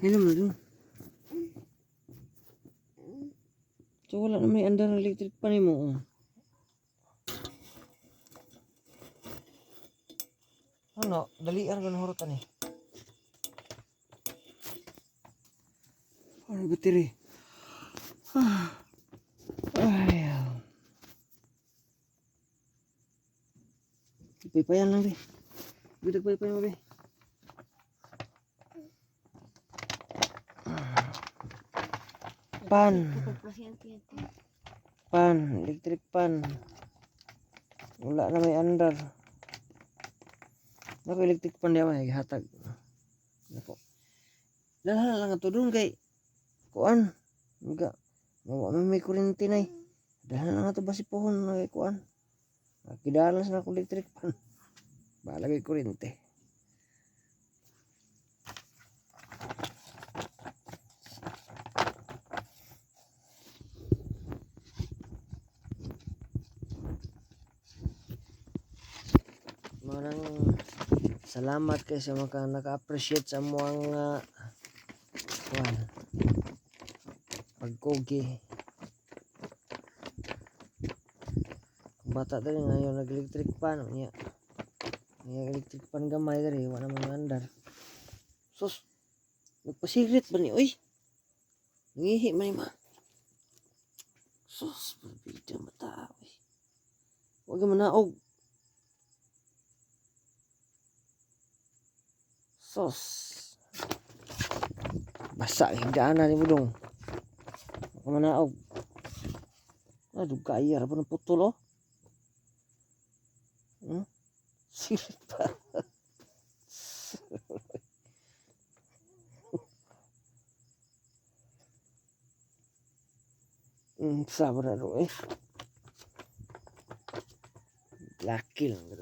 Hilom na dun. So wala na may andar ng electric pan nimo. Oh. Ano, dalian ka na hurutan eh. Ano battery? Ay. Paypayan lang, be. Bitag paypayan mo, be. Pan. Pan, electric pan. Wala na may andar. Nako, electric pan diya may hatag. Nako. Dalhan lang ato dun kay kuan. Mga mawa man may kuryente nay. Dalhan lang ato basi pohon na kay kuan. Kidalan sa akong electric pan. Bahala kay kuryente. Marang salamat kay sa mga naka-appreciate sa among kuan pagkugi. Ang bata diri ngayon nag-electric pan niya. Niya electric pan gamay diri wa na man andar. Sus, nagpasirit ba ni oy? Nangihi man ni ma. Sus, bida mata oy. Wa gyud manaog. Sus. Basa higdaanan ni budong. Wa ka manaog. Ah, dugaya ra pa ng putol oh. Sirit pa. Sabra ro eh. Laki lang gud.